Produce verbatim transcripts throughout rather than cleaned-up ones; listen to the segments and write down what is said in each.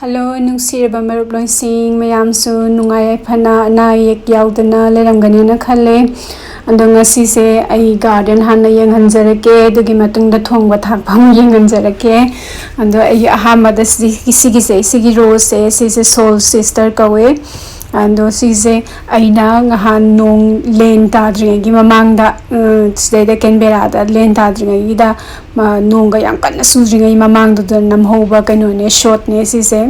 Hello, ꯅꯨꯡꯁꯤꯔꯕ ꯃꯔꯨꯞꯂꯣꯏꯁꯤꯡ ꯃꯌꯥꯝꯁꯨ ꯅꯨꯡꯉꯥꯏ ꯌꯥꯏꯐꯅ ꯑꯅꯥ ꯑꯌꯦꯛ ꯌꯥꯎꯗꯅ ꯂꯩꯔꯝꯒꯅꯦꯅ ꯈꯜꯂꯦ꯫ ꯑꯗꯣ ꯉꯁꯤꯁꯦ ꯑꯩ ꯒꯥꯔꯗꯦꯟ ꯍꯥꯟꯅ ꯌꯦꯡꯍꯟꯖꯔꯛꯀꯦ, ꯑꯗꯨꯒꯤ ꯃꯇꯨꯡꯗ ꯊꯣꯡꯕ ꯊꯥꯛꯐꯝ ꯌꯦꯡꯍꯟꯖꯔꯛꯀꯦ꯫ ꯑꯗꯣ ꯑꯩ ꯑꯍꯥꯟꯕꯗ ꯁꯤ-, ꯁꯤꯒꯤꯁꯦ, ꯁꯤꯒꯤ ꯔꯣꯁꯁꯦ, ꯁꯤꯁꯦ ꯁꯣꯜ ꯁꯤꯁꯇꯔ ꯀꯧꯋꯦ꯫ ꯑꯗꯣ ꯁꯤꯁꯦ ꯑꯩꯅ ꯉꯍꯥꯟ ꯅꯣꯡ ꯂꯦꯟ ꯇꯥꯗ꯭ꯔꯤꯉꯩꯒꯤ ꯃꯃꯥꯡꯗ, ꯎꯝ, ꯁꯤꯗꯩꯗ ꯀꯦꯟꯕꯦꯔꯥꯗ ꯂꯦꯟ ꯇꯥꯗ꯭ꯔꯤꯉꯩꯒꯤꯗ, ꯃ-, ꯅꯣꯡꯒ ꯌꯥꯝ ꯀꯟꯅ ꯆꯨꯗ꯭ꯔꯤꯉꯩ ꯃꯃꯥꯡꯗꯨꯗ ꯅꯝꯍꯧꯕ ꯀꯩꯅꯣꯅꯦ, ꯁꯣꯠꯅꯦ ꯁꯤꯁꯦ꯫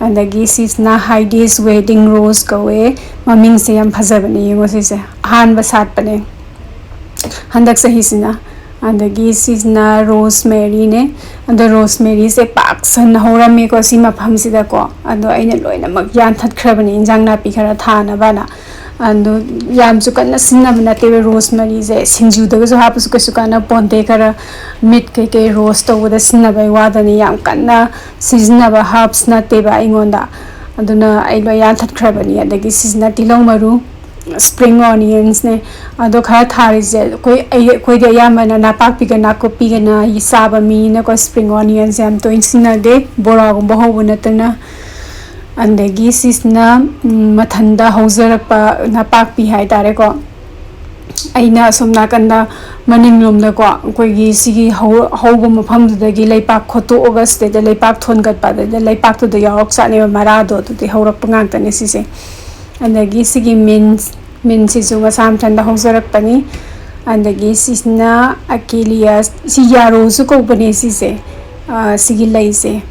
ꯑꯗꯒꯤ ꯁꯤꯁꯤꯅ ꯍꯥꯏꯗꯤꯁ ꯋꯦꯗꯤꯡ ꯔꯣꯁ ꯀꯧꯋꯦ꯫ ꯃꯃꯤꯡꯁꯦ ꯌꯥꯝ ꯐꯖꯕꯅꯦ, ꯌꯦꯡꯉꯣ ꯁꯤꯁꯦ꯫ ꯑꯍꯥꯟꯕ ꯁꯥꯠꯄꯅꯦ ꯍꯟꯗꯛ ꯆꯍꯤꯁꯤꯅ꯫ ꯑꯗꯒꯤ ꯁꯤꯁꯤꯅ ꯔꯣꯁ ꯃꯦꯔꯤꯅꯦ꯫ ꯑꯗꯣ ꯔꯣꯁ ꯃꯦꯔꯤꯁꯦ ꯄꯥꯛ ꯁꯟꯅ ꯍꯧꯔꯝꯃꯦꯀꯣ ꯁꯤ ꯃꯐꯝꯁꯤꯗꯀꯣ꯫ ꯑꯗꯣ ꯑꯩꯅ ꯂꯣꯏꯅꯃꯛ ꯌꯥꯟꯊꯠꯈ꯭ꯔꯕꯅꯦ ꯏꯟꯖꯥꯡ ꯅꯥꯄꯤ ꯈꯔ ꯊꯥꯅꯕꯅ꯫ ꯑꯗꯣ ꯌꯥꯝꯁꯨ ꯀꯟꯅ ꯁꯤꯖꯤꯟꯅꯕ ꯅꯠꯇꯦꯕ ꯔꯣꯁ ꯃꯦꯔꯤꯁꯦ꯫ ꯁꯤꯡꯖꯨꯗꯒꯁꯨ ꯍꯥꯞꯄꯁꯨ ꯀꯩꯁꯨ ꯀꯥꯟꯅ ꯄꯣꯟꯇꯦ꯫ ꯈꯔ ꯃꯤꯠ ꯀꯩꯀꯩ ꯔꯣꯁ ꯇꯧꯕꯗ ꯁꯤꯖꯤꯟꯅꯕꯩ ꯋꯥꯗꯅꯤ, ꯌꯥꯝ ꯀꯟꯅ ꯁꯤꯖꯤꯟꯅꯕ ꯍꯥꯔꯕꯁ ꯅꯠꯇꯦꯕ ꯑꯩꯉꯣꯟꯗ꯫ ꯑꯗꯨꯅ ꯑꯩ ꯂꯣꯏ ꯌꯥꯟꯊꯠꯈ꯭ꯔꯕꯅꯤ꯫ ꯑꯗꯒꯤ ꯁꯤꯁꯤꯅ ꯇꯤꯜꯍꯧ ꯃꯔꯨ, ꯁ꯭ꯄ꯭ꯔꯤꯡ ꯑꯣꯅꯤꯌꯟꯁꯅꯦ꯫ ꯑꯗꯣ ꯈꯔ ꯊꯥꯔꯤꯁꯦ ꯑꯩꯈꯣꯏ, ꯑꯩ, ꯑꯩꯈꯣꯏꯗꯤ ꯑꯌꯥꯝꯕꯅ ꯅꯥꯄꯥꯛꯄꯤꯒ ꯅꯥꯀꯨꯞꯄꯤꯒꯅ ꯆꯥꯕ ꯃꯤꯅꯀꯣ, ꯁ꯭ꯄ꯭ꯔꯤꯡ ꯑꯣꯅꯤꯌꯟꯁꯦ ꯌꯥꯝ ꯇꯣꯏꯅ ꯁꯤꯖꯤꯟꯅꯗꯦ, ꯕꯣꯔꯥꯒꯨꯝꯕ ꯍꯧꯕ ꯅꯠꯇꯅ꯫ ꯑꯗꯒꯤ ꯁꯤꯁꯤꯅ, ꯎꯝ, ꯃꯊꯟꯗ ꯍꯧꯖꯔꯛꯄ ꯅꯥꯄꯥꯛꯄꯤ ꯍꯥꯏꯇꯥꯔꯦꯀꯣ꯫ ꯑꯩꯅ ꯑꯁꯣꯝ ꯅꯥꯀꯟꯗ ꯃꯅꯤꯡꯂꯣꯝꯗꯀꯣ, ꯑꯩꯈꯣꯏꯒꯤ ꯁꯤꯒꯤ ꯍꯧ-, ꯍꯧꯕ ꯃꯐꯝꯗꯨꯗꯒꯤ ꯂꯩꯄꯥꯛ ꯈꯣꯠꯇꯣꯛꯑꯒ ꯁꯤꯗꯩꯗ ꯂꯩꯄꯥꯛ ꯊꯣꯟꯒꯠꯄ, ꯑꯗꯩꯗ ꯂꯩꯄꯥꯛꯇꯨꯗ ꯌꯥꯎꯔꯛ ꯆꯥꯠꯅꯦꯕ, ꯃꯔꯥꯗꯣ ꯑꯗꯨꯗꯤ ꯍꯧꯔꯛꯄ ꯉꯥꯛꯇꯅꯦ ꯁꯤꯁꯦ꯫ ꯑꯗꯒꯤ ꯁꯤꯒꯤ ꯃꯤꯟꯁ, ꯃꯤꯟꯁꯤꯁꯨ ꯃꯁꯥ ꯃꯊꯟꯇ ꯍꯧꯖꯔꯛꯄꯅꯤ꯫ ꯑꯗꯒꯤ ꯁꯤꯁꯤꯅ ꯑꯀꯦꯂꯤꯌꯥ, ꯁꯤ ꯌꯥꯔꯣꯁꯨ ꯀꯧꯕꯅꯦ ꯁꯤꯁꯦ, ꯑ, ꯁꯤꯒꯤ ꯂꯩꯁꯦ꯫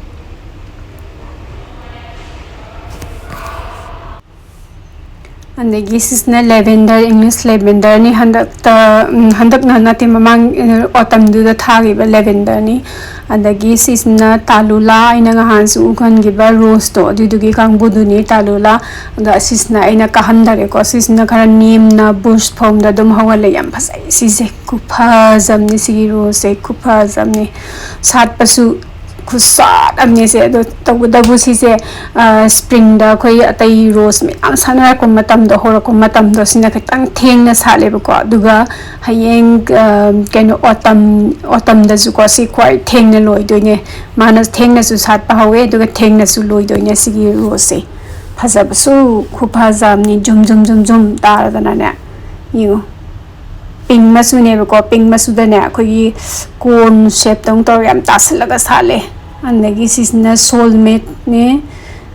ꯑꯗꯒꯤ ꯁꯤꯁꯤꯅ ꯂꯦꯚꯦꯟꯗꯔ, ꯏꯪꯂꯤꯁ ꯂꯦꯚꯦꯟꯗꯔꯅꯤ꯫ ꯍꯟꯗꯛꯇ, ꯎꯝ, ꯍꯟꯗꯛꯅ ꯅꯠꯇꯦ, ꯃꯃꯥꯡ, ꯑ, ꯑꯣꯇꯝꯗꯨꯗ ꯊꯥꯈꯤꯕ ꯂꯦꯚꯦꯟꯗꯔꯅꯤ꯫ ꯑꯗꯒꯤ ꯁꯤꯁꯤꯅ ꯇꯥꯂꯨꯂꯥ, ꯑꯩꯅ ꯉꯍꯥꯟꯁꯨ ꯎꯍꯟꯈꯤꯕ ꯔꯣꯁꯇꯣ, ꯑꯗꯨꯏꯗꯨꯒꯤ ꯀꯥꯡꯕꯨꯗꯨꯅꯤ ꯇꯥꯂꯨꯂꯥ꯫ ꯑꯗꯣ ꯑꯁꯤꯁꯤꯅ ꯑꯩꯅ ꯀꯥꯍꯟꯗꯔꯦꯀꯣ꯫ ꯁꯤꯁꯤꯅ ꯈꯔ ꯅꯦꯝꯅ ꯕꯨꯁ ꯐꯣꯝꯗ ꯑꯗꯨꯝ ꯍꯧꯍꯜꯂꯦ꯫ ꯌꯥꯝ ꯐꯖꯩ ꯁꯤꯁꯦ, ꯈꯨꯐꯖꯝꯅꯤ ꯁꯤꯒꯤ ꯔꯣꯁꯁꯦ, ꯈꯨꯐꯖꯝꯅꯤ꯫ ꯁꯥꯠꯄꯁꯨ ꯈꯨꯁꯥꯠ ꯑꯃꯅꯦ ꯁꯦ꯫ ꯑꯗꯣ ꯇꯧꯕꯇꯕꯨ ꯁꯤꯁꯦ, ꯑ, spring ꯗ ꯑꯩꯈꯣꯏ ꯑꯇꯩ rose ꯃꯌꯥꯝ ꯁꯥꯠꯅꯔꯛꯄ ꯃꯇꯝꯗꯣ, ꯍꯧꯔꯛꯄ ꯃꯇꯝꯗꯣ, ꯁꯤꯅ ꯈꯤꯇꯪ ꯊꯦꯡꯅ ꯁꯥꯠꯂꯦꯕꯀꯣ꯫ ꯑꯗꯨꯒ ꯍꯌꯦꯡ, ꯑ, ꯀꯩꯅꯣ, autumn, autumn ꯗꯁꯨꯀꯣ, ꯁꯤ ꯈ꯭ꯋꯥꯏ ꯊꯦꯡꯅ ꯂꯣꯏꯗꯣꯏꯅꯦ꯫ ꯃꯥꯅ ꯊꯦꯡꯅꯁꯨ ꯁꯥꯠꯄ ꯍꯧꯋꯦ, ꯑꯗꯨꯒ ꯊꯦꯡꯅꯁꯨ ꯂꯣꯏꯗꯣꯏꯅꯦ ꯁꯤꯒꯤ rose ꯁꯦ꯫ ꯐꯖꯕꯁꯨ ꯈꯨꯐꯖ ꯑꯃꯅꯤ, ꯖꯨꯝ ꯖꯨꯝ ꯖꯨꯝ ꯖꯨꯝ ꯇꯥꯔꯗꯅꯅꯦ꯫ ꯌꯦꯡꯉꯨ, pink ꯃꯆꯨꯅꯦꯕꯀꯣ꯫ Pink ꯃꯆꯨꯗꯅꯦ ꯑꯩꯈꯣꯏꯒꯤ cone shape ꯇꯧꯅ ꯇꯧꯔꯒ ꯌꯥꯝ ꯇꯥꯁꯜꯂꯒ ꯁꯥꯠꯂꯦ꯫ ꯑꯗꯒꯤ ꯁꯤꯁꯤꯅ soulmate ꯅꯦ꯫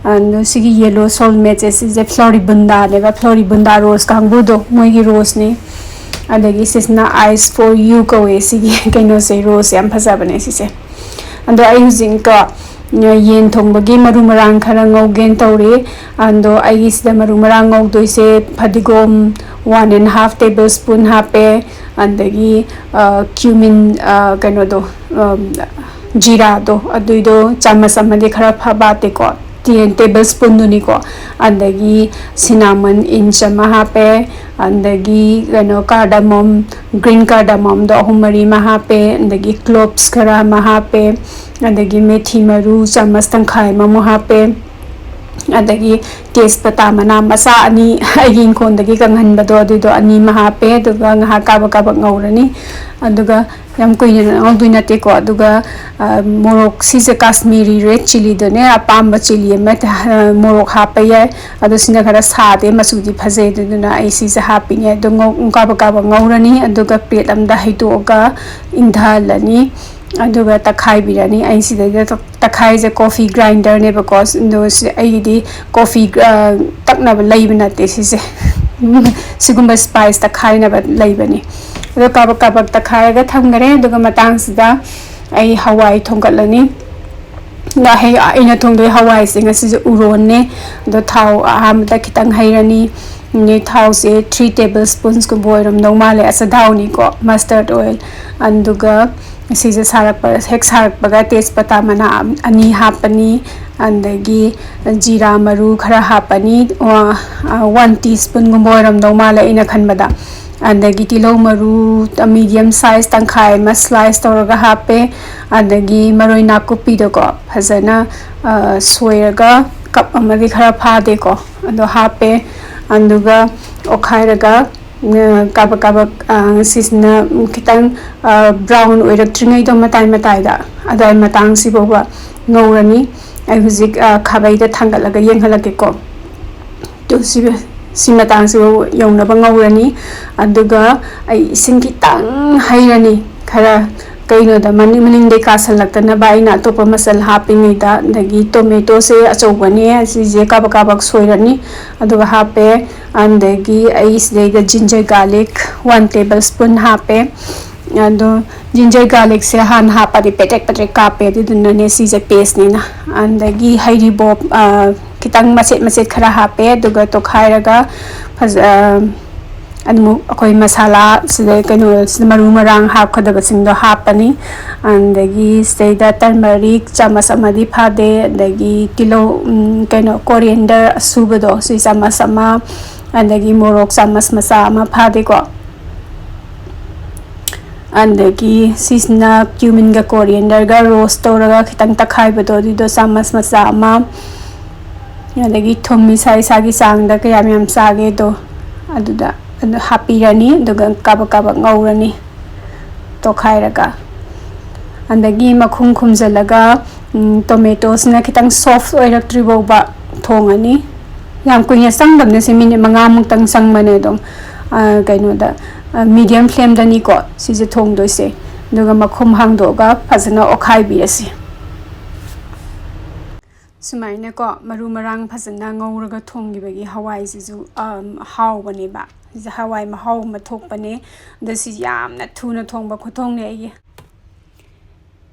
ꯑꯗꯣ ꯁꯤꯒꯤ yellow soulmate ꯁꯦ, ꯁꯤꯁꯦ Floribunda ꯅꯦꯕ, Floribunda rose ꯀꯥꯡꯕꯨꯗꯣ, ꯃꯣꯏꯒꯤ rose ꯅꯦ꯫ ꯑꯗꯒꯤ ꯁꯤꯁꯤꯅ Eyes for You ꯀꯧꯋꯦ꯫ ꯁꯤꯒꯤ ꯀꯩꯅꯣꯁꯦ, rose ꯁꯦ ꯌꯥꯝ ꯐꯖꯕꯅꯦ ꯁꯤꯁꯦ꯫ ꯑꯗꯣ ꯑꯩ ꯍꯧꯖꯤꯛꯀꯣ, ꯌꯦꯟ ꯊꯣꯡꯕꯒꯤ ꯃꯔꯨ ꯃꯔꯥꯡ ꯈꯔ ꯉꯧꯒꯦꯅ ꯇꯧꯔꯤ꯫ ꯑꯗꯣ ꯑꯩꯒꯤ ꯁꯤꯗ ꯃꯔꯨ ꯃꯔꯥꯡ ꯉꯧꯗꯣꯏꯁꯦ, ꯐꯗꯤꯒꯣꯝ one and half table spoon ꯍꯥꯞꯄꯦ, ꯑꯗꯒꯤ, ꯑ, cumin, ꯑ, ꯀꯩꯅꯣꯗꯣ, ꯑ, ꯖꯤꯔꯥꯗꯣ, ꯑꯗꯨꯏꯗꯣ ꯆꯥꯃꯁ ꯑꯃꯗꯤ ꯈꯔ ꯐꯕꯥꯇꯦꯀꯣ, ten table spoon ꯗꯨꯅꯤꯀꯣ꯫ ꯑꯗꯒꯤ cinnamon inch ꯑꯃ ꯍꯥꯞꯄꯦ, ꯑꯗꯒꯤ ꯀꯩꯅꯣ, cardamom, green cardamom ꯗꯣ ꯑꯍꯨꯝ ꯃꯔꯤ ꯑꯃ ꯍꯥꯞꯄꯦ, ꯑꯗꯒꯤ cloves ꯈꯔ ꯑꯃ ꯍꯥꯞꯄꯦ, ꯑꯗꯒꯤ ꯃꯦꯊꯤ ꯃꯔꯨ ꯆꯥꯃꯁ ꯇꯪꯈꯥꯏ ꯑꯃꯃꯨꯛ ꯍꯥꯞꯄꯦ, ꯑꯗꯒꯤ ꯇꯦꯖꯄꯇꯥ ꯃꯅꯥ ꯃꯆꯥ ꯑꯅꯤ, ꯑꯩꯒꯤ ꯏꯪꯈꯣꯜꯗꯒꯤ ꯀꯪꯍꯟꯕꯗꯣ, ꯑꯗꯨꯏꯗꯣ ꯑꯅꯤ ꯑꯃ ꯍꯥꯞꯄꯦ꯫ ꯑꯗꯨꯒ ꯉꯥꯏꯍꯥꯛ ꯀꯥꯕꯛ ꯀꯥꯕꯛ ꯉꯧꯔꯅꯤ꯫ ꯑꯗꯨꯒ ꯌꯥꯝ ꯀꯨꯏꯅ ꯉꯧꯗꯣꯏ ꯅꯠꯇꯦꯀꯣ꯫ ꯑꯗꯨꯒ, ꯑ, ꯃꯣꯔꯣꯛ, ꯁꯤꯁꯦ Kashmiri red chilli ꯗꯨꯅꯦ, ꯑꯄꯥꯝꯕ chilli ꯑꯃ, ꯑ, ꯃꯣꯔꯣꯛ ꯍꯥꯞꯄ ꯌꯥꯏ꯫ ꯑꯗꯣ ꯁꯤꯅ ꯈꯔ ꯁꯥꯗꯦ, ꯃꯆꯨꯗꯤ ꯐꯖꯩ, ꯑꯗꯨꯗꯨꯅ ꯑꯩ ꯁꯤꯁꯦ ꯍꯥꯞꯄꯤꯅꯦ꯫ ꯑꯗꯨ ꯉꯧ-, ꯀꯥꯕꯛ ꯀꯥꯕꯛ ꯉꯧꯔꯅꯤ꯫ ꯑꯗꯨꯒ plate ꯑꯃꯗ ꯍꯩꯗꯣꯛꯑꯒ ꯏꯪꯊꯍꯜꯂꯅꯤ꯫ ꯑꯗꯨꯒ ꯇꯛꯈꯥꯏꯕꯤꯔꯅꯤ꯫ ꯑꯩ ꯁꯤꯗꯩꯗ ꯇꯛ-, ꯇꯛꯈꯥꯏꯔꯤꯁꯦ coffee grinder ꯅꯦꯕꯀꯣ꯫ ꯑꯗꯣ ꯁꯤ ꯑꯩꯒꯤꯗꯤ coffee, ꯑ, ꯇꯛꯅꯕ ꯂꯩꯕ ꯅꯠꯇꯦ ꯁꯤꯁꯦ꯫ ꯁꯤꯒꯨꯝꯕ spice ꯇꯛꯈꯥꯏꯅꯕ ꯂꯩꯕꯅꯤ꯫ ꯑꯗꯣ ꯀꯥꯕꯛ ꯀꯥꯕꯛ ꯇꯛꯈꯥꯏꯔꯒ ꯊꯝꯈꯔꯦ꯫ ꯑꯗꯨꯒ ꯃꯇꯥꯡꯁꯤꯗ ꯑꯩ ꯍꯋꯥꯏ ꯊꯣꯡꯒꯠꯂꯅꯤ꯫ ꯑꯗ ꯍꯩ-, ꯑꯩꯅ ꯊꯣꯡꯗꯣꯏ ꯍꯋꯥꯏꯁꯦ ꯉꯁꯤꯁꯦ ꯎꯔꯣꯟꯅꯦ꯫ ꯑꯗꯣ ꯊꯥꯎ ꯑꯍꯥꯟꯕꯗ ꯈꯤꯇꯪ ꯍꯩꯔꯅꯤ꯫ ꯑꯗꯩ ꯊꯥꯎꯁꯦ three table spoons ꯀꯨꯝꯕ ꯑꯣꯏꯔꯝꯗꯧ ꯃꯥꯜꯂꯦ, ꯑꯆꯊꯥꯎꯅꯤꯀꯣ, mustard oil꯫ ꯑꯗꯨꯒ ꯁꯤꯁꯦ ꯁꯥꯔꯛꯄ, ꯍꯦꯛ ꯁꯥꯔꯛꯄꯒ ꯇꯦꯖꯄꯇꯥ ꯃꯅꯥ ꯑꯅꯤ ꯍꯥꯞꯄꯅꯤ꯫ ꯑꯗꯒꯤ ꯖꯤꯔꯥ ꯃꯔꯨ ꯈꯔ ꯍꯥꯞꯄꯅꯤ, ꯋꯥꯟ ꯇꯤ ꯁ꯭ꯄꯨꯟꯒꯨꯝꯕ ꯑꯣꯏꯔꯝꯗꯧ ꯃꯥꯜꯂꯦ ꯑꯩꯅ ꯈꯟꯕꯗ꯫ ꯑꯗꯒꯤ ꯇꯤꯜꯍꯧ ꯃꯔꯨ ꯃꯤꯗꯤꯌꯝ ꯁꯥꯏꯖ ꯇꯪꯈꯥꯏ ꯑꯃ ꯁ꯭ꯂꯥꯏꯁ ꯇꯧꯔꯒ ꯍꯥꯞꯄꯦ꯫ ꯑꯗꯒꯤ ꯃꯔꯣꯏ ꯅꯥꯀꯨꯞꯄꯤꯗꯣꯀꯣ, ꯐꯖꯅ ꯁꯣꯏꯔꯒ, ꯀꯞ ꯑꯃꯗꯤ ꯈꯔ ꯐꯥꯗꯦꯀꯣ, ꯑꯗꯣ ꯍꯥꯞꯄꯦ꯫ ꯑꯗꯨꯒ ꯑꯣꯠꯈꯥꯏꯔꯒ ꯀꯥꯕꯛ ꯀꯥꯕꯛ, ꯁꯤꯁꯤꯅ ꯈꯤꯇꯪ ꯕ꯭ꯔꯥꯎꯟ ꯑꯣꯏꯔꯛꯇ꯭ꯔꯤꯉꯩꯗꯣ, ꯃꯇꯥꯏ ꯃꯇꯥꯏꯗ, ꯑꯗꯨꯋꯥꯏ ꯃꯇꯥꯡꯁꯤꯐꯥꯎꯕ ꯉꯧꯔꯅꯤ꯫ ꯑꯩ ꯍꯧꯖꯤꯛ ꯈꯥꯕꯩꯗ ꯊꯥꯡꯒꯠꯂꯒ ꯌꯦꯡꯍꯜꯂꯛꯀꯦꯀꯣ꯫ ꯇꯨ ꯁꯤ ꯁꯤ ꯃꯇꯥꯡꯁꯤꯐꯥꯎ ꯌꯧꯅꯕ ꯉꯧꯔꯅꯤ꯫ ꯑꯗꯨꯒ ꯑꯩ ꯏꯁꯤꯡ ꯈꯤꯇꯪ ꯍꯩꯔꯅꯤ, ꯈꯔ ꯀꯩꯅꯣꯗ ꯃꯅꯤꯡ ꯃꯅꯤꯡꯗꯩ ꯀꯥꯁꯜꯂꯛꯇꯅꯕ꯫ ꯑꯩꯅ ꯑꯇꯣꯞꯄ ꯃꯆꯜ ꯍꯥꯞꯄꯤꯉꯩꯗ, ꯑꯗꯒꯤ ꯇꯣꯃꯦꯇꯣꯁꯦ ꯑꯆꯧꯕꯅꯦ, ꯁꯤꯁꯦ ꯀꯥꯕꯛ ꯀꯥꯕꯛ ꯁꯣꯏꯔꯅꯤ꯫ ꯑꯗꯨꯒ ꯍꯥꯞꯄꯦ꯫ ꯑꯗꯒꯤ ꯑꯩ ꯁꯤꯗꯩꯗ ginger garlic one table spoon ꯍꯥꯞꯄꯦ꯫ ꯑꯗꯣ ꯖꯤꯟꯖꯔ ꯒꯥꯔꯂꯤꯛꯁꯦ ꯍꯥꯟꯅ ꯍꯥꯞꯄꯗꯤ ꯄꯦꯇ꯭ꯔꯦꯛ ꯄꯦꯇ꯭ꯔꯦꯛ ꯀꯥꯞꯄꯦ, ꯑꯗꯨꯗꯨꯅꯅꯦ ꯁꯤꯁꯦ ꯄꯦꯁꯅꯦꯅ꯫ ꯑꯗꯒꯤ ꯍꯩꯔꯤꯕꯣꯞ ꯈꯤꯇꯪ ꯃꯆꯦꯠ ꯃꯆꯦꯠ ꯈꯔ ꯍꯥꯞꯄꯦ꯫ ꯑꯗꯨꯒ ꯇꯣꯠꯈꯥꯏꯔꯒ ꯐꯖ ꯑꯃꯨꯛ ꯑꯩꯈꯣꯏ ꯃꯁꯥꯂꯥ, ꯁꯤꯗ ꯀꯩꯅꯣ, ꯁꯤꯗ ꯃꯔꯨ ꯃꯔꯥꯡ ꯍꯥꯞꯀꯗꯕꯁꯤꯡꯗꯣ ꯍꯥꯞꯄꯅꯤ꯫ ꯑꯗꯒꯤ ꯁꯤꯗꯩꯗ ꯇꯔꯃꯔꯤꯛ ꯆꯥꯃꯁ ꯑꯃꯗꯤ ꯐꯥꯗꯦ, ꯑꯗꯒꯤ ꯇꯤꯜꯍꯧ, ꯀꯩꯅꯣ, ꯀꯣꯔꯤꯌꯦꯟꯗꯔ ꯑꯁꯨꯕꯗꯣ, ꯁꯤ ꯆꯥꯃꯁ ꯑꯃ, ꯑꯗꯒꯤ ꯃꯣꯔꯣꯛ ꯆꯥꯃꯁ ꯃꯆꯥ ꯑꯃ ꯐꯥꯗꯦꯀꯣ꯫ ꯑꯗꯒꯤ ꯁꯤꯁꯤꯅ ꯀ꯭ꯌꯨꯃꯤꯟꯒ ꯀꯣꯔꯤꯌꯦꯟꯗꯔꯒ ꯔꯣꯁ ꯇꯧꯔꯒ ꯈꯤꯇꯪ ꯇꯛꯈꯥꯏꯕꯗꯣ, ꯑꯗꯨꯏꯗꯣ ꯆꯥꯃꯁ ꯃꯆꯥ ꯑꯃ, ꯑꯗꯒꯤ ꯊꯨꯝ ꯏꯁꯥ ꯏꯁꯥꯒꯤ ꯆꯥꯡꯗ ꯀꯌꯥꯝ ꯌꯥꯝ ꯆꯥꯒꯦꯗꯣ ꯑꯗꯨꯗ ꯑꯗꯨ ꯍꯥꯞꯄꯤꯔꯅꯤ꯫ ꯑꯗꯨꯒ ꯀꯥꯕꯛ ꯀꯥꯕꯛ ꯉꯧꯔꯅꯤ ꯇꯣꯈꯥꯏꯔꯒ꯫ ꯑꯗꯒꯤ ꯃꯈꯨꯝ ꯈꯨꯝꯖꯤꯜꯂꯒ, ꯎꯝ, ꯇꯣꯃꯦꯇꯣꯁꯤꯅ ꯈꯤꯇꯪ ꯁꯣꯐ ꯑꯣꯏꯔꯛꯇ꯭ꯔꯤ ꯐꯥꯎꯕ ꯊꯣꯡꯉꯅꯤ꯫ ꯌꯥꯝ ꯀꯨꯏꯅ ꯆꯪꯗꯕꯅꯦ, ꯁꯤ ꯃꯤꯅꯤꯠ ꯃꯉꯥꯃꯨꯛꯇꯪ ꯆꯪꯕꯅꯦ ꯑꯗꯨꯝ꯫ ꯑ, ꯀꯩꯅꯣꯗ, ꯑ, ꯃꯤꯗꯤꯌꯝ ꯐ꯭ꯂꯦꯝꯗꯅꯤꯀꯣ ꯁꯤꯁꯦ ꯊꯣꯡꯗꯣꯏꯁꯦ꯫ ꯑꯗꯨꯒ ꯃꯈꯨꯝ ꯍꯥꯡꯗꯣꯛꯑꯒ ꯐꯖꯅ ꯑꯣꯠꯈꯥꯏꯕꯤꯔꯁꯤ꯫ ꯁꯨꯃꯥꯏꯅꯀꯣ ꯃꯔꯨ ꯃꯔꯥꯡ ꯐꯖꯅ ꯉꯧꯔꯒ ꯊꯣꯡꯈꯤꯕꯒꯤ ꯍꯋꯥꯏꯁꯤꯁꯨ, ꯑꯝ, ꯍꯥꯎꯕꯅꯦꯕ꯫ ꯁꯤꯁꯦ ꯍꯋꯥꯏ ꯃꯍꯥꯎ ꯑꯃ ꯊꯣꯛꯄꯅꯦ꯫ ꯑꯗꯣ ꯁꯤ ꯌꯥꯝꯅ ꯊꯨꯅ ꯊꯣꯡꯕ ꯈꯨꯊꯣꯡꯅꯦ ꯑꯩꯒꯤ꯫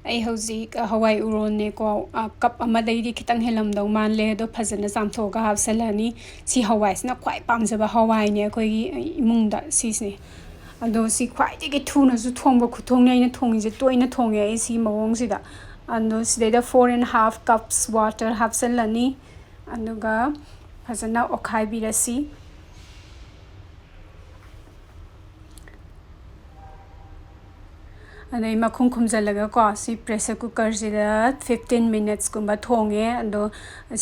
ꯑꯩ ꯍꯧꯖꯤꯛ, ꯑ, ꯍꯋꯥꯏ ꯎꯔꯣꯟꯅꯦꯀꯣ, ꯑ, ꯀꯞ ꯑꯃꯗꯩꯗꯤ ꯈꯤꯇꯪ ꯍꯦꯜꯂꯝꯗꯧ ꯃꯥꯜꯂꯦ꯫ ꯑꯗꯣ ꯐꯖꯅ ꯆꯥꯝꯊꯣꯛꯑꯒ ꯍꯥꯞꯆꯜꯂꯅꯤ꯫ ꯁꯤ ꯍꯋꯥꯏꯁꯤꯅ ꯈ꯭ꯋꯥꯏ ꯄꯥꯝꯖꯕ ꯍꯋꯥꯏꯅꯦ ꯑꯩꯈꯣꯏꯒꯤ ꯏꯃꯨꯡꯗ ꯁꯤꯁꯦ꯫ ꯑꯗꯣ ꯁꯤ ꯈ꯭ꯋꯥꯏꯗꯒꯤ ꯊꯨꯅꯁꯨ ꯊꯣꯡꯕ ꯈꯨꯊꯣꯡꯅꯦ ꯑꯩꯅ ꯊꯣꯡꯉꯤꯁꯦ, ꯇꯣꯏꯅ ꯊꯣꯡꯉꯦ ꯑꯩ ꯁꯤꯒꯤ ꯃꯑꯣꯡꯁꯤꯗ꯫ ꯑꯗꯣ ꯁꯤꯗꯩꯗ four and half cups water ꯍꯥꯞꯆꯤꯜꯂꯅꯤ꯫ ꯑꯗꯨꯒ ꯐꯖꯅ ꯑꯣꯠꯈꯥꯏꯕꯤꯔꯁꯤ꯫ ꯑꯗꯩ ꯃꯈꯨꯝ ꯈꯨꯝꯖꯤꯜꯂꯒꯀꯣ, ꯁꯤ pressure cookerꯁꯤꯗ fifteen minutesꯀꯨꯝꯕ ꯊꯣꯡꯉꯦ꯫ ꯑꯗꯣ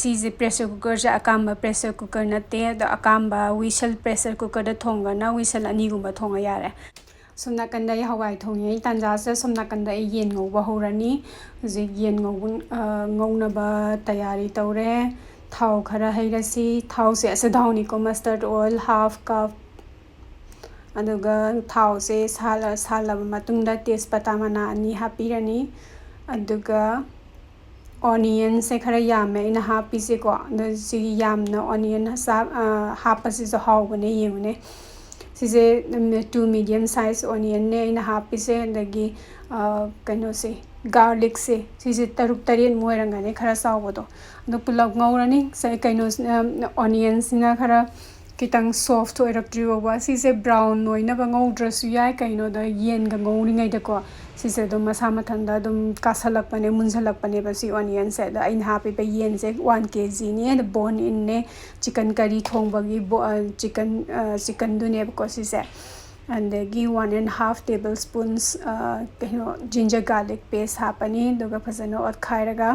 ꯁꯤꯁꯦ pressure cookerꯁꯦ ꯑꯀꯥꯝꯕ pressure cooker ꯅꯠꯇꯦ꯫ ꯑꯗꯣ ꯑꯀꯥꯝꯕ whistle pressure cookerꯗ ꯊꯣꯡꯉꯒꯅ whistle ꯑꯅꯤꯒꯨꯝꯕ ꯊꯣꯡꯉ ꯌꯥꯔꯦ꯫ ꯁꯣꯝ ꯅꯥꯀꯟꯗ ꯑꯩ ꯍꯋꯥꯏ ꯊꯣꯡꯉꯤꯉꯩ ꯇꯥꯟꯖꯥꯁꯤꯗ ꯁꯣꯝ ꯅꯥꯀꯟꯗ ꯑꯩ ꯌꯦꯟ ꯉꯧꯕ ꯍꯧꯔꯅꯤ꯫ ꯍꯧꯖꯤꯛ ꯌꯦꯟ ꯉꯧꯕ, ꯑ, ꯉꯧꯅꯕ ꯇꯌꯥꯔꯤ ꯇꯧꯔꯦ꯫ ꯊꯥꯎ ꯈꯔ ꯍꯩꯔꯁꯤ꯫ ꯊꯥꯎꯁꯦ ꯑꯁ ꯊꯥꯎꯅꯤꯀꯣ, mustard oil half cup꯫ ꯑꯗꯨꯒ ꯊꯥꯎꯁꯦ ꯁꯥꯍꯜꯂ-, ꯁꯥꯍꯜꯂꯕ ꯃꯇꯨꯡꯗ ꯇꯦꯖꯄꯇꯥ ꯃꯅꯥ ꯑꯅꯤ ꯍꯥꯞꯄꯤꯔꯅꯤ꯫ ꯑꯗꯨꯒ onionꯁꯦ ꯈꯔ ꯌꯥꯝꯃꯦ ꯑꯩꯅ ꯍꯥꯞꯄꯤꯁꯦꯀꯣ꯫ ꯑꯗꯣ ꯁꯤꯒꯤ ꯌꯥꯝꯅ onion ꯆꯥ-, ꯑ, ꯍꯥꯞꯄꯁꯤꯁꯨ ꯍꯥꯎꯕꯅꯦ, ꯌꯦꯡꯉꯨꯅꯦ꯫ ꯁꯤꯁꯦ, ꯎꯝ, two medium size onionꯅꯦ ꯑꯩꯅ ꯍꯥꯞꯄꯤꯁꯦ꯫ ꯑꯗꯒꯤ, ꯑ, ꯀꯩꯅꯣꯁꯦ, garlicꯁꯦ, ꯁꯤꯁꯦ ꯇꯔꯨꯛ ꯇꯔꯦꯠꯃꯨꯛ ꯑꯣꯏꯔꯝꯒꯅꯤ, ꯈꯔ ꯆꯥꯎꯕꯗꯣ꯫ ꯑꯗꯣ ꯄꯨꯂꯞ ꯉꯧꯔꯅꯤ꯫ ꯁꯦ-, ꯀꯩꯅꯣ, ꯎꯝ, onionꯁꯤꯅ ꯈꯔ ꯈꯤꯇꯪ soft ꯑꯣꯏꯔꯛꯇ꯭ꯔꯤ ꯐꯥꯎꯕ꯫ ꯁꯤꯁꯦ brown ꯑꯣꯏꯅꯕ ꯉꯧꯗ꯭ꯔꯁꯨ ꯌꯥꯏ, ꯀꯩꯅꯣꯗ ꯌꯦꯟꯒ ꯉꯧꯔꯤꯉꯩꯗꯀꯣ꯫ ꯁꯤꯁꯦ ꯑꯗꯨꯝ ꯃꯁꯥ ꯃꯊꯟꯇ ꯑꯗꯨꯝ ꯀꯥꯁꯜꯂꯛꯄꯅꯦ, ꯃꯨꯟꯁꯜꯂꯛꯄꯅꯦꯕ ꯁꯤ onionꯁꯦ꯫ ꯑꯗꯣ ꯑꯩꯅ ꯍꯥꯞꯄꯤꯕ ꯌꯦꯟꯁꯦ one kgꯅꯦ, ꯑꯗꯣ bone inꯅꯦ, chicken curry ꯊꯣꯡꯕꯒꯤ ꯕꯣ-, ꯑ, chicken, ꯑ, chickenꯗꯨꯅꯦꯕꯀꯣ ꯁꯤꯁꯦ꯫ ꯑꯗꯒꯤ one and half tablespoons, ꯑ, ꯀꯩꯅꯣ, ginger garlic paste ꯍꯥꯞꯄꯅꯤ, ꯑꯗꯨꯒ ꯐꯖꯅ ꯑꯣꯠꯈꯥꯏꯔꯒ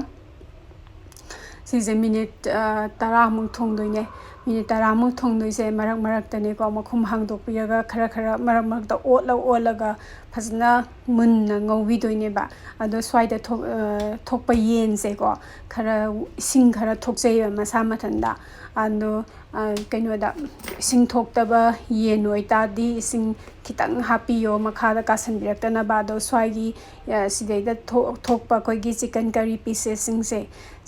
ꯁꯤꯁꯦ minute, ꯑ, ꯇꯔꯥꯃꯨꯛ ꯊꯣꯡꯗꯣꯏꯅꯦ꯫ Minute ꯇꯔꯥꯃꯨꯛ ꯊꯣꯡꯗꯣꯏꯁꯦ ꯃꯔꯛ ꯃꯔꯛꯇꯅꯦꯀꯣ, ꯃꯈꯨꯝ ꯍꯥꯡꯗꯣꯛꯄꯤꯔꯒ ꯈꯔ ꯈꯔ ꯃꯔꯛ ꯃꯔꯛꯇ ꯑꯣꯠꯂ ꯑꯣꯠꯂꯒ ꯐꯖꯅ ꯃꯨꯟꯅ ꯉꯧꯕꯤꯗꯣꯏꯅꯦꯕ꯫ ꯑꯗꯣ ꯁ꯭ꯋꯥꯏꯗ ꯊꯣꯛ-, ꯑ, ꯊꯣꯛꯄ ꯌꯦꯟꯁꯦꯀꯣ, ꯈꯔ ꯏꯁꯤꯡ ꯈꯔ ꯊꯣꯛꯆꯩꯕ ꯃꯁꯥ ꯃꯊꯟꯇ꯫ ꯑꯗꯣ, ꯑ, ꯀꯩꯅꯣꯗ, ꯏꯁꯤꯡ ꯊꯣꯛꯇꯕ ꯌꯦꯟ ꯑꯣꯏꯇꯥꯔꯗꯤ ꯏꯁꯤꯡ ꯈꯤꯇꯪ ꯍꯥꯞꯄꯤꯌꯣ, ꯃꯈꯥꯗ ꯀꯥꯁꯟꯕꯤꯔꯛꯇꯅꯕ꯫ ꯑꯗꯣ ꯁ꯭ꯋꯥꯏꯒꯤ, ꯑ, ꯁꯤꯗꯩꯗ ꯊꯣꯛ-, ꯊꯣꯛꯄ ꯑꯩꯈꯣꯏꯒꯤ chicken curry piecesꯁꯤꯡꯁꯦ,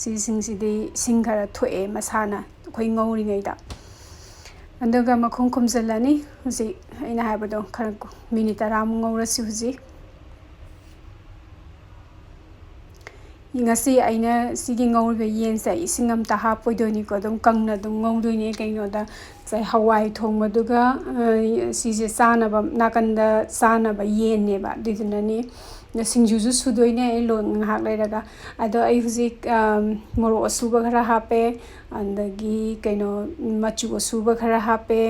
ꯁꯤꯁꯤꯡꯁꯤꯗꯤ ꯏꯁꯤꯡ ꯈꯔ ꯊꯣꯛꯑꯦ ꯃꯁꯥꯅ, ꯑꯩꯈꯣꯏ ꯉꯧꯔꯤꯉꯩꯗ꯫ ꯑꯗꯨꯒ ꯃꯈꯨꯝ ꯈꯨꯝꯖꯤꯜꯂꯅꯤ꯫ ꯍꯧꯖꯤꯛ ꯑꯩꯅ ꯍꯥꯏꯕꯗꯣ ꯈꯔ minute ꯇꯔꯥꯃꯨꯛ ꯉꯧꯔꯁꯤ ꯍꯧꯖꯤꯛ꯫ ꯉꯁꯤ ꯑꯩꯅ ꯁꯤꯒꯤ ꯉꯧꯔꯤꯕ ꯌꯦꯟꯁꯦ ꯏꯁꯤꯡ ꯑꯝꯇ ꯍꯥꯞꯄꯣꯏꯗꯣꯏꯅꯤꯀꯣ, ꯑꯗꯨꯝ ꯀꯪꯅ ꯑꯗꯨꯝ ꯉꯧꯗꯣꯏꯅꯦ꯫ ꯀꯩꯅꯣꯗ, ꯉꯁꯥꯏ ꯍꯋꯥꯏ ꯊꯣꯡꯕꯗꯨꯒ, ꯑ, ꯁꯤꯁꯦ ꯆꯥꯅꯕ, ꯅꯥꯀꯟꯗ ꯆꯥꯅꯕ ꯌꯦꯟꯅꯦꯕ, ꯑꯗꯨꯏꯗꯨꯅꯅꯦ꯫ ꯑꯗ ꯁꯤꯡꯖꯨꯁꯨ ꯁꯨꯗꯣꯏꯅꯦ ꯑꯩ ꯂꯣꯟ ꯉꯥꯏꯍꯥꯛ ꯂꯩꯔꯒ꯫ ꯑꯗꯣ ꯑꯩ ꯍꯧꯖꯤꯛ, ꯑꯝ, ꯃꯣꯔꯣꯛ ꯑꯁꯨꯕ ꯈꯔ ꯍꯥꯞꯄꯦ, ꯑꯗꯒꯤ ꯀꯩꯅꯣ, ꯃꯆꯨ ꯑꯁꯨꯕ ꯈꯔ ꯍꯥꯞꯄꯦ,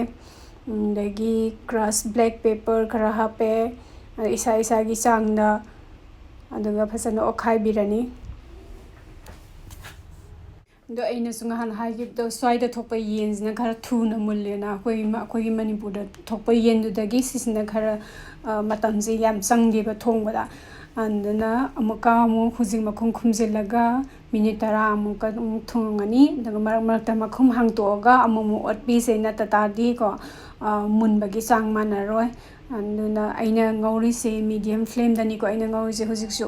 ꯑꯗꯒꯤ crushed black pepper ꯈꯔ ꯍꯥꯞꯄꯦ, ꯑꯗ ꯏꯁꯥ ꯏꯁꯥꯒꯤ ꯆꯥꯡꯗ, ꯑꯗꯨꯒ ꯐꯖꯅ ꯑꯣꯠꯈꯥꯏꯕꯤꯔꯅꯤ꯫ ꯑꯗꯣ ꯑꯩꯅꯁꯨ ꯉꯍꯥꯟ ꯍꯥꯏꯈꯤꯕꯗꯣ, ꯁ꯭ꯋꯥꯏꯗ ꯊꯣꯛꯄ ꯌꯦꯟꯁꯤꯅ ꯈꯔ ꯊꯨꯅ ꯃꯨꯜꯂꯦꯅ, ꯑꯩꯈꯣꯏ ꯃ-, ꯑꯩꯈꯣꯏꯒꯤ ꯃꯅꯤꯄꯨꯔꯗ ꯊꯣꯛꯄ ꯌꯦꯟꯗꯨꯗꯒꯤ ꯁꯤꯁꯤꯅ ꯈꯔ, ꯑ, ꯃꯇꯝꯁꯦ ꯌꯥꯝ ꯆꯪꯗꯦꯕ ꯊꯣꯡꯕꯗ꯫ ꯑꯗꯨꯅ ꯑꯃꯨꯛꯀ ꯑꯃꯨꯛ ꯍꯧꯖꯤꯛ ꯃꯈꯨꯝ ꯈꯨꯝꯖꯤꯜꯂꯒ ꯃꯤꯅꯤꯠ ꯇꯔꯥꯃꯨꯛꯀ ꯑꯃꯨꯛ ꯊꯣꯡꯉꯅꯤ꯫ ꯑꯗꯨꯒ ꯃꯔꯛ ꯃꯔꯛꯇ ꯃꯈꯨꯝ ꯍꯥꯡꯇꯣꯛꯑꯒ ꯑꯃꯨꯛ ꯑꯃꯨꯛ ꯑꯣꯠꯄꯤꯁꯦ, ꯅꯠꯇ ꯇꯥꯔꯗꯤꯀꯣ, ꯑ, ꯃꯨꯟꯕꯒꯤ ꯆꯥꯡ ꯃꯥꯟꯅꯔꯣꯏ꯫ ꯑꯗꯨꯅ ꯑꯩꯅ ꯉꯧꯔꯤꯁꯦ medium flameꯗꯅꯤꯀꯣ ꯑꯩꯅ ꯉꯧꯔꯤꯁꯦ ꯍꯧꯖꯤꯛꯁꯨ꯫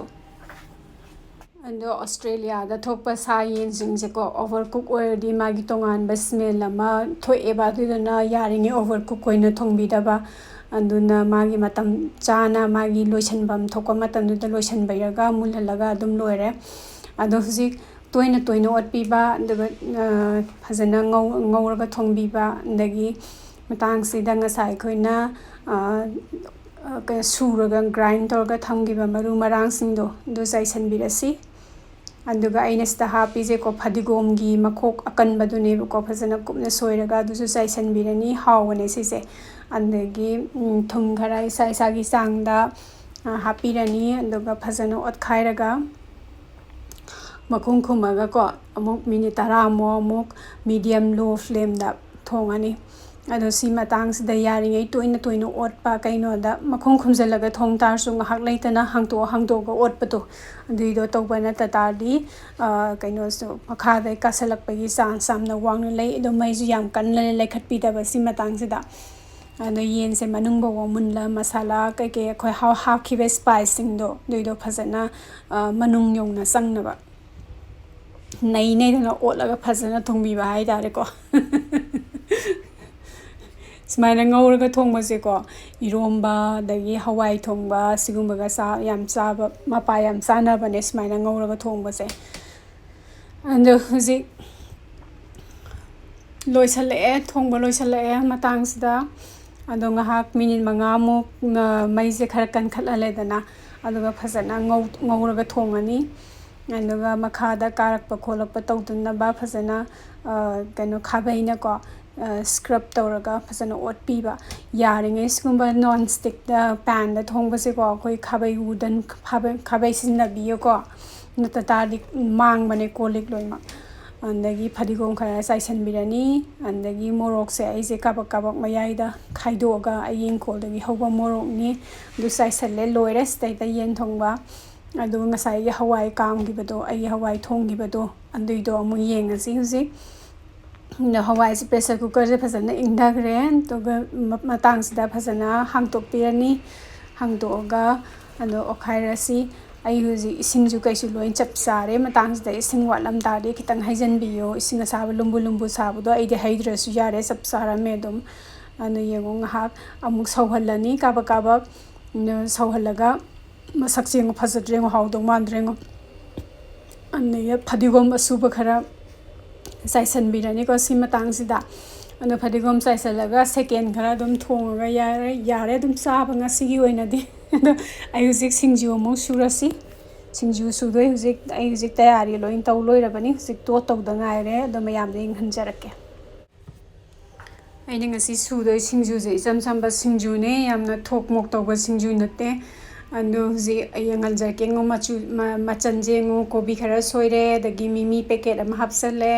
ꯑꯗꯣ ꯑꯣꯁꯇ꯭ꯔꯦꯂꯤꯌꯥꯗ ꯊꯣꯛꯄ ꯁꯥ ꯌꯦꯟꯁꯤꯡꯁꯦꯀꯣ, overcook ꯑꯣꯏꯔꯗꯤ ꯃꯥꯒꯤ ꯇꯣꯉꯥꯟꯕ smell ꯑꯃ ꯊꯣꯛꯑꯦꯕ, ꯑꯗꯨꯗꯨꯅ ꯌꯥꯔꯤꯉꯩ overcook ꯑꯣꯏꯅ ꯊꯣꯡꯕꯤꯗꯕ꯫ ꯑꯗꯨꯅ ꯃꯥꯒꯤ ꯃꯇꯝ ꯆꯥꯅ, ꯃꯥꯒꯤ ꯂꯣꯏꯁꯤꯟꯐꯝ ꯊꯣꯛꯄ ꯃꯇꯝꯗꯨꯗ ꯂꯣꯏꯁꯤꯟꯕꯤꯔꯒ ꯃꯨꯜꯍꯜꯂꯒ ꯑꯗꯨꯝ ꯂꯣꯏꯔꯦ꯫ ꯑꯗꯣ ꯍꯧꯖꯤꯛ ꯇꯣꯏꯅ ꯇꯣꯏꯅ ꯑꯣꯠꯄꯤꯕ, ꯑꯗꯨꯒ, ꯑ, ꯐꯖꯅ ꯉꯧ-, ꯉꯧꯔꯒ ꯊꯣꯡꯕꯤꯕ, ꯑꯗꯒꯤ ꯃꯇꯥꯡꯁꯤꯗ ꯉꯁꯥꯏ ꯑꯩꯈꯣꯏꯅ, ꯑ, ꯑ, ꯀꯩꯅꯣ, ꯁꯨꯔꯒ grind ꯇꯧꯔꯒ ꯊꯝꯈꯤꯕ ꯃꯔꯨ ꯃꯔꯥꯡꯁꯤꯡꯗꯣ ꯑꯗꯨ ꯆꯥꯏꯁꯤꯟꯕꯤꯔꯁꯤ꯫ ꯑꯗꯨꯒ ꯑꯩꯅ ꯁꯤꯗ ꯍꯥꯞꯄꯤꯁꯦꯀꯣ, ꯐꯗꯤꯒꯣꯝꯒꯤ ꯃꯈꯣꯛ ꯑꯀꯟꯕꯗꯨꯅꯦꯕꯀꯣ, ꯐꯖꯅ ꯀꯨꯞꯅ ꯁꯣꯏꯔꯒ ꯑꯗꯨꯁꯨ ꯆꯥꯏꯁꯤꯟꯕꯤꯔꯅꯤ, ꯍꯥꯎꯕꯅꯦ ꯁꯤꯁꯦ꯫ ꯑꯗꯒꯤ, ꯎꯝ, ꯊꯨꯝ ꯈꯔ ꯏꯁꯥ ꯏꯁꯥꯒꯤ ꯆꯥꯡꯗ, ꯑ, ꯍꯥꯞꯄꯤꯔꯅꯤ, ꯑꯗꯨꯒ ꯐꯖꯅ ꯑꯣꯠꯈꯥꯏꯔꯒ ꯃꯈꯨꯝ ꯈꯨꯝꯃꯒꯀꯣ, ꯑꯃꯨꯛ ꯃꯤꯅꯤꯠ ꯇꯔꯥꯃꯨꯛ ꯑꯃꯨꯛ medium low flameꯗ ꯊꯣꯡꯉꯅꯤ꯫ ꯑꯗꯣ ꯁꯤ ꯃꯇꯥꯡꯁꯤꯗ ꯌꯥꯔꯤꯉꯩ ꯇꯣꯏꯅ ꯇꯣꯏꯅ ꯑꯣꯠꯄ, ꯀꯩꯅꯣꯗ ꯃꯈꯨꯝ ꯈꯨꯝꯖꯤꯜꯂꯒ ꯊꯣꯡ ꯇꯥꯔꯁꯨ ꯉꯥꯏꯍꯥꯛ ꯂꯩꯇꯅ ꯍꯥꯡꯇꯣꯛꯑ ꯍꯥꯡꯗꯣꯛꯑꯒ ꯑꯣꯠꯄꯗꯣ, ꯑꯗꯨꯏꯗꯣ ꯇꯧꯕ ꯅꯠꯇ ꯇꯥꯔꯗꯤ, ꯑ, ꯀꯩꯅꯣꯁꯨ ꯃꯈꯥꯗꯩ ꯀꯥꯁꯜꯂꯛꯄꯒꯤ chance ꯌꯥꯝꯅ ꯋꯥꯡꯅ ꯂꯩ꯫ ꯑꯗꯣ ꯃꯩꯁꯨ ꯌꯥꯝ ꯀꯟꯅ ꯂꯩꯈꯠꯄꯤꯗꯕ ꯁꯤ ꯃꯇꯥꯡꯁꯤꯗ꯫ ꯑꯗꯣ ꯌꯦꯟꯁꯦ ꯃꯅꯨꯡ ꯐꯥꯎꯕ ꯃꯨꯟꯂ ꯃꯁꯥꯂꯥ ꯀꯩꯀꯩ ꯑꯩꯈꯣꯏ ꯍꯥ-, ꯍꯥꯞꯈꯤꯕ spiceꯁꯤꯡꯗꯣ ꯑꯗꯨꯏꯗꯣ ꯐꯖꯅ, ꯑ, ꯃꯅꯨꯡ ꯌꯧꯅ ꯆꯪꯅꯕ ꯅꯩ ꯅꯩꯗꯅ ꯑꯣꯠꯂꯒ ꯐꯖꯅ ꯊꯣꯡꯕꯤꯕ ꯍꯥꯏꯇꯥꯔꯦꯀꯣ꯫ ꯁꯨꯃꯥꯏꯅ ꯉꯧꯔꯒ ꯊꯣꯡꯕꯁꯦꯀꯣ, ꯏꯔꯣꯝꯕ ꯑꯗꯒꯤ ꯍꯋꯥꯏ ꯊꯣꯡꯕ ꯁꯤꯒꯨꯝꯕꯒ ꯆꯥ-, ꯌꯥꯝ ꯆꯥꯕ, ꯃꯄꯥ ꯌꯥꯝ ꯆꯥꯅꯕꯅꯦ ꯁꯨꯃꯥꯏꯅ ꯉꯧꯔꯒ ꯊꯣꯡꯕꯁꯦ꯫ ꯑꯗꯣ ꯍꯧꯖꯤꯛ ꯂꯣꯏꯁꯤꯜꯂꯛꯑꯦ, ꯊꯣꯡꯕ ꯂꯣꯏꯁꯤꯜꯂꯛꯑꯦ ꯃꯇꯥꯡꯁꯤꯗ꯫ ꯑꯗꯣ ꯉꯥꯏꯍꯥꯛ ꯃꯤꯅꯤꯠ ꯃꯉꯥꯃꯨꯛ, ꯑ, ꯃꯩꯁꯦ ꯈꯔ ꯀꯟꯈꯠꯍꯜꯂꯦꯗꯅ꯫ ꯑꯗꯨꯒ ꯐꯖꯅ ꯉꯧ-, ꯉꯧꯔꯒ ꯊꯣꯡꯉꯅꯤ꯫ ꯑꯗꯨꯒ ꯃꯈꯥꯗ ꯀꯥꯔꯛꯄ ꯈꯣꯠꯂꯛꯄ ꯇꯧꯗꯅꯕ ꯐꯖꯅ, ꯑ, ꯀꯩꯅꯣ, ꯈꯥꯕꯩꯅꯀꯣ, ꯑ, scrub ꯇꯧꯔꯒ ꯐꯖꯅ ꯑꯣꯠꯄꯤꯕ꯫ ꯌꯥꯔꯤꯉꯩ ꯁꯤꯒꯨꯝꯕ non stick, ꯑ, pan ꯗ ꯊꯣꯡꯕꯁꯦꯀꯣ, ꯑꯩꯈꯣꯏ ꯈꯥꯕꯩ, wooden ꯈꯥꯕꯩ, ꯈꯥꯕꯩ ꯁꯤꯖꯤꯟꯅꯕꯤꯌꯨꯀꯣ, ꯅꯠꯇ ꯇꯥꯔꯗꯤ ꯃꯥꯡꯕꯅꯦ ꯀꯣꯜ ꯂꯤꯛ ꯂꯣꯏꯅꯃꯛ꯫ ꯑꯗꯒꯤ ꯐꯗꯤꯒꯣꯝ ꯈꯔ ꯆꯥꯏꯁꯤꯟꯕꯤꯔꯅꯤ꯫ ꯑꯗꯒꯤ ꯃꯣꯔꯣꯛꯁꯦ ꯑꯩꯁꯦ ꯀꯥꯕꯛ ꯀꯥꯕꯛ ꯃꯌꯥꯏꯗ ꯈꯥꯏꯗꯣꯛꯑꯒ, ꯑꯩꯒꯤ ꯏꯪꯈꯣꯜꯗꯒꯤ ꯍꯧꯕ ꯃꯣꯔꯣꯛꯅꯤ, ꯑꯗꯨ ꯆꯥꯏꯁꯜꯂꯦ꯫ ꯂꯣꯏꯔꯦ꯫ ꯁꯤꯗꯩꯗ ꯌꯦꯟ ꯊꯣꯡꯕ, ꯑꯗꯨꯒ ꯉꯁꯥꯏꯒꯤ ꯍꯋꯥꯏ ꯀꯥꯝꯈꯤꯕꯗꯣ, ꯑꯩꯒꯤ ꯍꯋꯥꯏ ꯊꯣꯡꯈꯤꯕꯗꯣ, ꯑꯗꯨꯏꯗꯣ ꯑꯃꯨꯛ ꯌꯦꯡꯉꯁꯤ ꯍꯧꯖꯤꯛ꯫ ꯑꯗꯣ ꯍꯋꯥꯏꯁꯦ pressure cooker ꯁꯦ ꯐꯖꯅ ꯏꯪꯊꯈ꯭ꯔꯦ꯫ ꯑꯗꯨꯒ ꯃ-, ꯃꯇꯥꯡꯁꯤꯗ ꯐꯖꯅ ꯍꯥꯡꯇꯣꯛꯄꯤꯔꯅꯤ꯫ ꯍꯥꯡꯇꯣꯛꯑꯒ ꯑꯗꯣ ꯑꯣꯠꯈꯥꯏꯔꯁꯤ꯫ ꯑꯩ ꯍꯧꯖꯤꯛ ꯏꯁꯤꯡꯁꯨ ꯀꯩꯁꯨ ꯂꯣꯏ ꯆꯞ ꯆꯥꯔꯦ꯫ ꯃꯇꯥꯡꯁꯤꯗ ꯏꯁꯤꯡ ꯋꯥꯠꯂꯝ ꯇꯥꯔꯗꯤ ꯈꯤꯇꯪ ꯍꯩꯖꯤꯟꯕꯤꯌꯣ꯫ ꯏꯁꯤꯡ ꯑꯁꯥꯕ ꯂꯨꯝꯕꯨ ꯂꯨꯝꯕꯨ ꯁꯥꯕꯗꯣ ꯑꯩꯗꯤ ꯍꯩꯗ꯭ꯔꯁꯨ ꯌꯥꯔꯦ, ꯆꯞ ꯆꯥꯔꯝꯃꯦ ꯑꯗꯨꯝ꯫ ꯑꯗꯨ ꯌꯦꯡꯉꯣ, ꯉꯥꯏꯍꯥꯛ ꯑꯃꯨꯛ ꯁꯧꯍꯜꯂꯅꯤ ꯀꯥꯕꯛ ꯀꯥꯕꯛ꯫ ꯑꯗꯨ ꯁꯧꯍꯜꯂꯒ ꯃꯁꯛꯁꯦ ꯌꯦꯡꯉꯣ, ꯐꯖꯗ꯭ꯔꯦ ꯌꯦꯡꯉꯣ, ꯍꯥꯎꯗꯧ ꯃꯥꯟꯗ꯭ꯔꯦ ꯌꯦꯡꯉꯣ꯫ ꯑꯗꯒꯤ ꯐꯗꯤꯒꯣꯝ ꯑꯁꯨꯕ ꯈꯔ ꯆꯥꯏꯁꯟꯕꯤꯔꯅꯤꯀꯣ ꯁꯤ ꯃꯇꯥꯡꯁꯤꯗ꯫ ꯑꯗꯣ ꯐꯗꯤꯒꯣꯝ ꯆꯥꯏꯁꯜꯂꯒ second ꯈꯔ ꯑꯗꯨꯝ ꯊꯣꯡꯉꯒ ꯌꯥꯔꯦ, ꯌꯥꯔꯦ ꯑꯗꯨꯝ ꯆꯥꯕ ꯉꯁꯤꯒꯤ ꯑꯣꯏꯅꯗꯤ꯫ ꯑꯗꯣ ꯑꯩ ꯍꯧꯖꯤꯛ ꯁꯤꯡꯖꯨ ꯑꯃꯨꯛ ꯁꯨꯔꯁꯤ꯫ ꯁꯤꯡꯖꯨ ꯁꯨꯗꯣꯏ ꯍꯧꯖꯤꯛ, ꯑꯩ ꯍꯧꯖꯤꯛ ꯇꯌꯥꯔꯤ ꯂꯣꯏ ꯇꯧ ꯂꯣꯏꯔꯕꯅꯤ꯫ ꯍꯧꯖꯤꯛ ꯇꯣꯠ ꯇꯧꯗ ꯉꯥꯏꯔꯦ꯫ ꯑꯗꯣ ꯃꯌꯥꯝꯗ ꯌꯦꯡꯍꯟꯖꯔꯛꯀꯦ꯫ ꯑꯩꯅ ꯉꯁꯤ ꯁꯨꯗꯣꯏ ꯁꯤꯡꯖꯨꯁꯦ ꯏꯆꯝ ꯆꯝꯕ ꯁꯤꯡꯖꯨꯅꯦ, ꯌꯥꯝꯅ ꯊꯣꯛ ꯃꯣꯛ ꯇꯧꯕ ꯁꯤꯡꯖꯨ ꯅꯠꯇꯦ꯫ ꯑꯗꯣ ꯍꯧꯖꯤꯛ ꯑꯩ ꯌꯦꯡꯍꯟꯖꯔꯛꯀꯦ꯫ ꯌꯦꯡꯉꯣ, ꯃꯆꯨ-, ꯃ-, ꯃꯆꯜꯁꯦ ꯌꯦꯡꯉꯣ, ꯀꯣꯕꯤ ꯈꯔ ꯁꯣꯏꯔꯦ, ꯑꯗꯒꯤ ꯃꯤꯃꯤ packet ꯑꯃ ꯍꯥꯞꯆꯜꯂꯦ,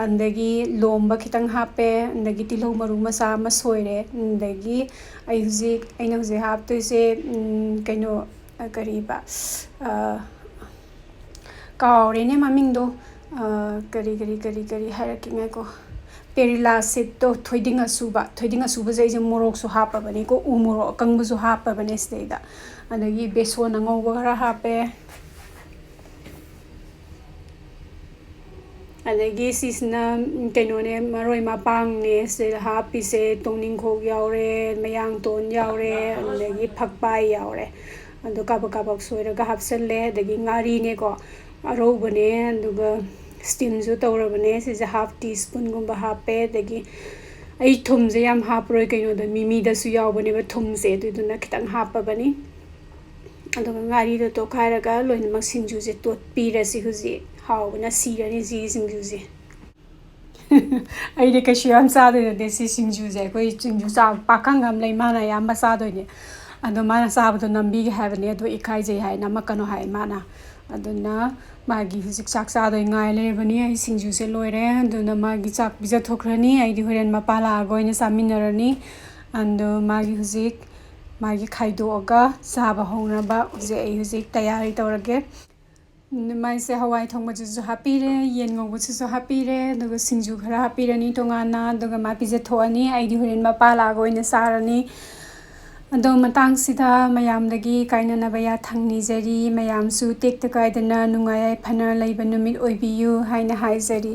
ꯑꯗꯒꯤ ꯂꯣꯝꯕ ꯈꯤꯇꯪ ꯍꯥꯞꯄꯦ, ꯑꯗꯒꯤ ꯇꯤꯜꯍꯧ ꯃꯔꯨ ꯃꯆꯥ ꯑꯃ ꯁꯣꯏꯔꯦ, ꯑꯗꯒꯤ ꯑꯩ ꯍꯧꯖꯤꯛ, ꯑꯩꯅ ꯍꯧꯖꯤꯛ ꯍꯥꯞꯇꯣꯏꯁꯦ, ꯎꯝ, ꯀꯩꯅꯣ, ꯑ, ꯀꯔꯤꯕ, ꯑ, ꯀꯥꯎꯔꯦꯅꯦ ꯃꯃꯤꯡꯗꯣ꯫ ꯑ, ꯀꯔꯤ, ꯀꯔꯤ, ꯀꯔꯤ, ꯀꯔꯤ ꯍꯥꯏꯔꯛꯀꯦ, ꯉꯥꯏꯈꯣ꯫ Perilla seed ꯇꯣ, ꯊꯣꯏꯗꯤꯡ ꯑꯁꯨꯕ, ꯊꯣꯏꯗꯤꯡ ꯑꯁꯨꯕꯁꯦ ꯑꯩꯁꯦ ꯃꯣꯔꯣꯛꯁꯨ ꯍꯥꯞꯄꯕꯅꯤꯀꯣ, ꯎ ꯃꯣꯔꯣꯛ ꯑꯀꯪꯕꯁꯨ ꯍꯥꯞꯄꯕꯅꯦ ꯁꯤꯗꯩꯗ꯫ ꯑꯗꯒꯤ ꯕꯦꯁꯣꯟ ꯑꯉꯧꯕ ꯈꯔ ꯍꯥꯞꯄꯦ꯫ ꯑꯗꯒꯤ ꯁꯤꯁꯤꯅ, ꯎꯝ, ꯀꯩꯅꯣꯅꯦ, ꯃꯔꯣꯏ ꯃꯄꯥꯡꯅꯦ ꯁꯤꯗ ꯍꯥꯞꯄꯤꯁꯦ, ꯇꯣꯅꯤꯡꯈꯣꯛ ꯌꯥꯎꯔꯦ, ꯃꯌꯥꯡꯇꯣꯟ ꯌꯥꯎꯔꯦ, ꯑꯗꯒꯤ ꯐꯛꯄꯥꯏ ꯌꯥꯎꯔꯦ꯫ ꯑꯗꯣ ꯀꯥꯕꯛ ꯀꯥꯕꯛ ꯁꯣꯏꯔꯒ ꯍꯥꯞꯆꯜꯂꯦ꯫ ꯑꯗꯒꯤ ꯉꯥꯔꯤꯅꯦꯀꯣ, ꯑꯔꯧꯕꯅꯦ, ꯑꯗꯨꯒ steam ꯁꯨ ꯇꯧꯔꯕꯅꯦ꯫ ꯁꯤꯁꯦ half teaspoon ꯒꯨꯝꯕ ꯍꯥꯞꯄꯦ꯫ ꯑꯗꯒꯤ ꯑꯩ ꯊꯨꯝꯁꯦ ꯌꯥꯝ ꯍꯥꯞꯄꯔꯣꯏ, ꯀꯩꯅꯣꯗ, ꯃꯤꯃꯤꯗꯁꯨ ꯌꯥꯎꯕꯅꯦꯕ ꯊꯨꯝꯁꯦ, ꯑꯗꯨꯗꯨꯅ ꯈꯤꯇꯪ ꯍꯥꯞꯄꯕꯅꯤ꯫ ꯑꯗꯨꯒ ꯉꯥꯔꯤꯗꯣ ꯇꯣꯠꯈꯥꯏꯔꯒ ꯂꯣꯏꯅꯃꯛ ꯁꯤꯡꯖꯨꯁꯦ ꯇꯣꯠꯄꯤꯔꯁꯤ꯫ ꯍꯧꯖꯤꯛ ꯍꯥꯎꯕꯅ ꯁꯤꯔꯅꯤ ꯁꯤꯒꯤ ꯁꯤꯡꯖꯨꯁꯦ꯫ ꯑꯩꯗꯤ ꯀꯩꯁꯨ ꯌꯥꯝ ꯆꯥꯗꯣꯏ ꯅꯠꯇꯦ ꯁꯤ ꯁꯤꯡꯖꯨꯁꯦ꯫ ꯑꯩꯈꯣꯏ ꯁꯤꯡꯖꯨ ꯆꯥꯕ ꯄꯥꯈꯪ ꯑꯃ ꯂꯩ, ꯃꯥꯅ ꯑꯌꯥꯝꯕ ꯆꯥꯗꯣꯏꯅꯦ꯫ ꯑꯗꯣ ꯃꯥꯅ ꯆꯥꯕꯗꯣ ꯅꯝꯕꯤꯒꯦ ꯍꯥꯏꯕꯅꯦ, ꯑꯗꯣ ꯏꯀꯥꯏꯖꯩ ꯍꯥꯏ, ꯅꯝꯃꯛꯀꯅꯣ ꯍꯥꯏ ꯃꯥꯅ꯫ ꯑꯗꯨꯅ ꯃꯥꯒꯤ ꯍꯧꯖꯤꯛ ꯆꯥꯛ ꯆꯥꯗꯣꯏ ꯉꯥꯏ ꯂꯩꯔꯕꯅꯤ꯫ ꯑꯩ ꯁꯤꯡꯖꯨꯁꯦ ꯂꯣꯏꯔꯦ, ꯑꯗꯨꯅ ꯃꯥꯒꯤ ꯆꯥꯛ ꯄꯤꯖꯊꯣꯛꯈ꯭ꯔꯅꯤ꯫ ꯑꯩꯗꯤ ꯍꯣꯔꯦꯟ ꯃꯄꯥ ꯂꯥꯛꯑꯒ ꯑꯣꯏꯅ ꯆꯥꯃꯤꯟꯅꯔꯅꯤ꯫ ꯑꯗꯣ ꯃꯥꯒꯤ ꯍꯧꯖꯤꯛ ꯃꯥꯒꯤ ꯈꯥꯏꯗꯣꯛꯑꯒ ꯆꯥꯕ ꯍꯧꯅꯕ ꯍꯧꯖꯤꯛ ꯑꯩ ꯍꯧꯖꯤꯛ ꯇꯌꯥꯔꯤ ꯇꯧꯔꯒꯦ꯫ ꯃꯥꯏꯁꯦ ꯍꯋꯥꯏ ꯊꯣꯡꯕꯁꯤꯁꯨ ꯍꯥꯞꯄꯤꯔꯦ, ꯌꯦꯟ ꯉꯧꯕꯁꯤꯁꯨ ꯍꯥꯞꯄꯤꯔꯦ, ꯑꯗꯨꯒ ꯁꯤꯡꯖꯨ ꯈꯔ ꯍꯥꯞꯄꯤꯔꯅꯤ ꯇꯣꯉꯥꯟꯅ, ꯑꯗꯨꯒ ꯃꯥ ꯄꯤꯖꯊꯣꯛꯑꯅꯤ꯫ ꯑꯩꯗꯤ ꯍꯣꯔꯦꯟ ꯃꯄꯥ ꯂꯥꯛꯑꯒ ꯑꯣꯏꯅ ꯆꯥꯔꯅꯤ꯫ ꯑꯗꯣ ꯃꯇꯥꯡꯁꯤꯗ ꯃꯌꯥꯝꯗꯒꯤ ꯀꯥꯏꯅꯅꯕ ꯌꯥꯊꯪ ꯅꯤꯖꯔꯤ꯫ ꯃꯌꯥꯝꯁꯨ ꯇꯦꯛꯇ ꯀꯥꯏꯗꯅ ꯅꯨꯡꯉꯥꯏ ꯌꯥꯏꯐꯅ ꯂꯩꯕ ꯅꯨꯃꯤꯠ ꯑꯣꯏꯕꯤꯌꯨ ꯍꯥꯏꯅ ꯍꯥꯏꯖꯔꯤ꯫